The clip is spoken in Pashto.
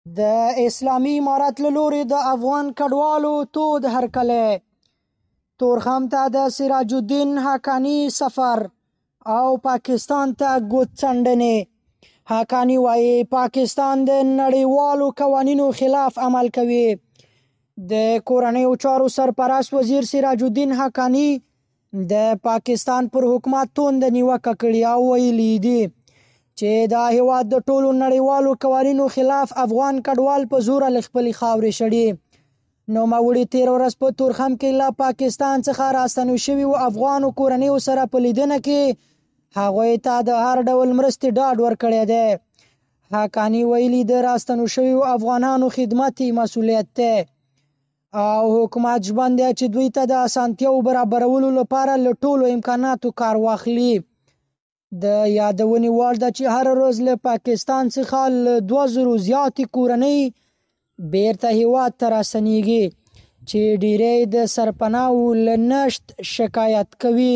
د اسلامي امارت له لوري د افغان کډوالو تود هرکلی، تورخم ته د سراج الدین حقاني سفر او پاکستان ته ګوتڅنډنې. حقاني وايي، پاکستان د نړیوالو قوانینو خلاف عمل کوي. د کورنیو چارو سرپرست وزیر سراج الدین حقاني د پاکستان پر حکومت تونده نیوکه کړې او ویلي دي چې دا هیواد د ټولو نړیوالو قوانینو خلاف افغان کډوال په زوره له خپلې خاورې شړي. نوموړي تېره ورځ په تورخم کې له پاکستان څخه راستنو شویو افغانو کورنیو سره په لیدنه کې هغوی ته د هر ډول مرستې ډاډ ورکړی دی. حقاني ویلي، د راستنو شویو افغانانو خدمت یې مسوولیت دی او حکومت ژمن دی چې دوی ته د اسانتیاوو برابرولو لپاره له ټولو امکاناتو کار واخلي. د یادونې وړ ده چې هره ورځ له پاکستان څخه له 2000 زیاتې کورنۍ بیرته هیواد ته راستنیږي چې ډیری د سرپناو له نشت شکایت کوي.